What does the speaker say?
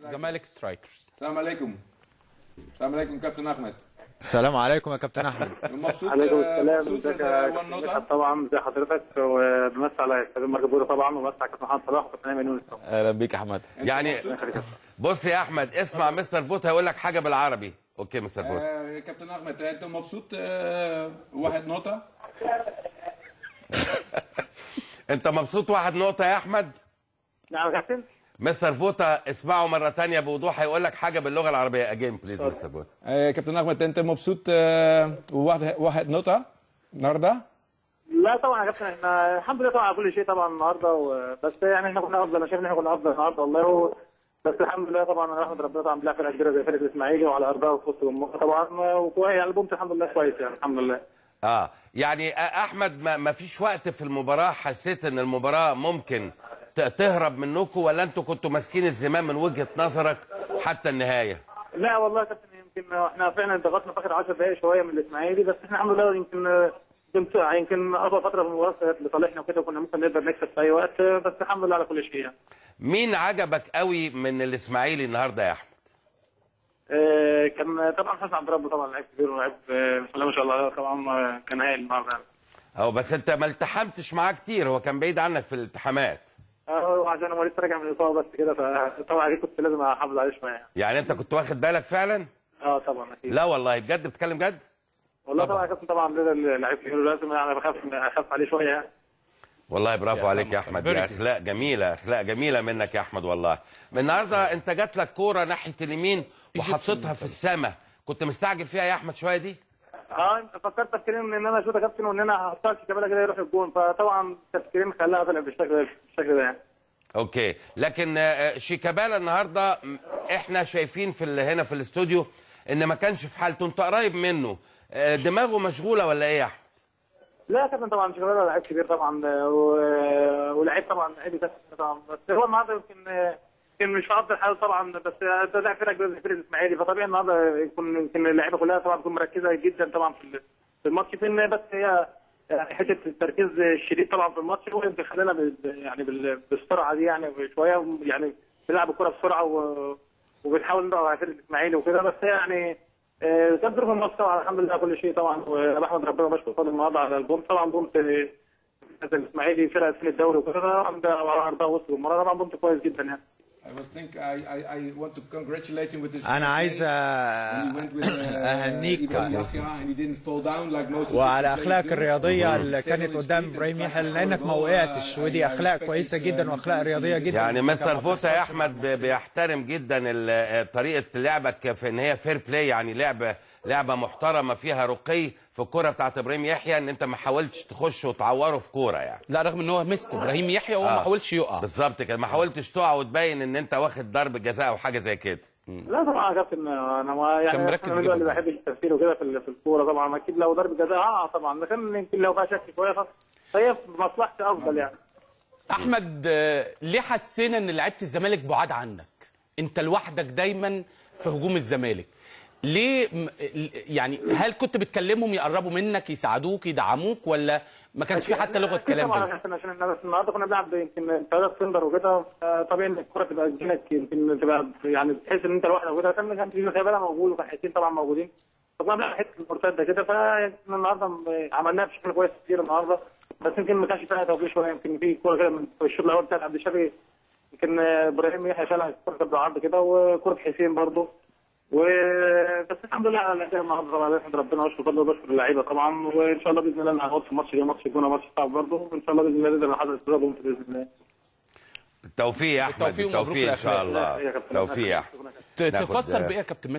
زمالك سترايكرز. السلام عليكم. السلام عليكم كابتن احمد. السلام عليكم يا كابتن احمد. مبسوط؟ عليكم السلام. ازيك يا كابتن؟ طبعا ازي حضرتك، وبمسي على كابتن مارك بورو طبعا، وبمسي على كابتن محمد صلاح وكابتن ايمن يونس. اهلا بيك يا احمد. يعني بص يا احمد، اسمع مستر فوت هيقول لك حاجة بالعربي. okay مستر فوت. كابتن احمد، انت مبسوط؟ واحد نقطة. انت مبسوط واحد نقطة يا احمد؟ نعم يا كابتن. مستر فوتا اسمعه مرة ثانية بوضوح، هيقول لك حاجة باللغة العربية. again please مستر فوتا. كابتن احمد، انت مبسوط واحد نقطة النهارده؟ لا طبعا يا كابتن، احنا الحمد لله طبعا على كل شيء طبعا النهارده، بس يعني احنا كنا افضل، انا شايف ان احنا كنا افضل النهارده والله، بس الحمد لله طبعا رحمه ربنا طبعا بنلعب فرقه كبيرة زي فرقه الاسماعيلي وعلى ارضها وفي وسط الجمهور طبعا، وكويس يعني ال point الحمد لله كويس يعني الحمد لله. يعني احمد، ما فيش وقت في المباراة حسيت ان المباراة ممكن تهرب منكم، ولا انتوا كنتوا ماسكين الزمام من وجهة نظرك حتى النهاية؟ لا والله يا كابتن، يمكن احنا فعلا ضغطنا في اخر 10 دقائق شوية من الاسماعيلي، بس احنا الحمد لله يمكن اقوى فترة في المباراة كانت لصالحنا وكده، وكنا ممكن نقدر نكسب في اي وقت، بس الحمد لله على كل شيء يعني. مين عجبك قوي من الاسماعيلي النهارده يا احمد؟ كان طبعا حسن عبد ربه، طبعا لعيب كبير ولاعيب بسم الله ما شاء الله، طبعا كان هايل النهارده. بس انت ما التحمتش معاه كتير، هو كان بعيد عنك في الالتحامات. عشان هو لسه راجع من الاصابة بس كده، فطبعا كنت لازم احافظ عليه شوية. يعني انت كنت واخد بالك فعلا؟ طبعا اكيد. لا والله بجد، بتتكلم جد؟ والله طبعا يا كابتن، طبعا لعيب كبير لازم يعني بخاف اخاف عليه شوية يعني. والله برافو عليك يا احمد، يا اخلاق جميلة، اخلاق جميلة منك يا احمد والله. النهارده انت جات لك كورة ناحية اليمين وحطيتها في السماء، كنت مستعجل فيها يا احمد شوية دي؟ فكرت تفكيرين ان انا اشوط يا كابتن وان انا هحطها شيكابالا كده يروح الجون، فطبعا تفكيرين خلاها طلع بالشكل ده يعني. okay، لكن شيكابالا النهارده احنا شايفين في هنا في الاستوديو ان ما كانش في حالته، انت قريب منه، دماغه مشغولة ولا ايه يا احمد؟ لا يا كابتن، طبعا شيكابالا لعيب كبير طبعا، ولعيب طبعا لعيب طبعا، بس هو النهارده يمكن مش في افضل حال طبعا، بس ده لاعب فرقه كبيرة زي فرقه الاسماعيلي، فطبيعي النهارده يكون يمكن اللعيبة كلها طبعا تكون مركزه جدا طبعا في الماتش، بس هي حتة التركيز الشديد طبعا في الماتش هو اللي خلانا يعني بالسرعة دي يعني شوية، يعني بنلعب الكورة بسرعة وبنحاول نضغط على فرقه الاسماعيلي وكده، بس يعني كانت ظروف الماتش طبعا الحمد لله كل شيء طبعا، وبحمد ربنا وبشكر فضل النهارده على ال point طبعا، point الاسماعيلي فرقه في الدوري وكده وعلى ارضها وسط المباراة طبعا point كويس جدا يعني. أنا عايز أهنيك وعلى أخلاقك الرياضية اللي كانت قدام إبراهيم يحيى، لأنك ما وقعتش، ودي أخلاق كويسة جدا وأخلاق رياضية جدا. يعني مستر فوتا يا أحمد بيحترم جدا طريقة لعبك في إن هي fair play، يعني لعبة محترمة فيها رقي في الكورة بتاعت إبراهيم يحيى، إن أنت ما حاولتش تخش وتعوره في كورة يعني. لا رغم إن هو مسكه إبراهيم يحيى وهو ما حاولش يقع. بالظبط كده، ما حاولتش تقع وتبين إن أنت واخد ضرب جزاء أو حاجة زي كده. لا طبعا يا كابتن، أنا ما يعني مركز جدا، اللي بحب التفكير وكده في الكورة طبعا، أكيد لو ضرب جزاء طبعا، لكن يمكن لو فيها شك شوية فهي في مصلحتي أفضل يعني. أحمد، ليه حسينا إن لعيبة الزمالك بعاد عنك؟ أنت لوحدك دايما في هجوم الزمالك. ليه يعني هل كنت بتكلمهم يقربوا منك يساعدوك يدعموك، ولا ما كانش في حتى لغة كلام؟ طبعا عشان احنا بس النهارده كنا بنلعب يمكن 3 defender وكده، طبيعي ان الكورة تبقى تجيلك يمكن تبقى يعني تحس ان انت لوحدك وكده، كان في شيكابالا موجود وكان حسين طبعا موجودين، فكنا بنلعب حتة المرتدة كده، فالنهارده عملناها بشكل كويس كتير النهارده، بس يمكن ما كانش فيها توفيق شوية، يمكن في كورة كده في الشوط الاول بتاعت عبد الشافي، يمكن ابراهيم يحيى شالها الكورة بالعرض كده، وكوره حسين برضه، بس الحمد لله على الاداء النهارده طبعا، الحمد ربنا واشكر فضله وبشكر اللعيبة طبعا، وان شاء الله باذن الله نعوض في الماتش ده، ماتش الجونه ماتش صعب برضه، وان شاء الله باذن الله نقدر نحقق الثلاث point باذن الله. بالتوفيق يا احمد، بالتوفيق ان شاء الله. بالتوفيق يا احمد. تفسر بايه يا كابتن مدحت؟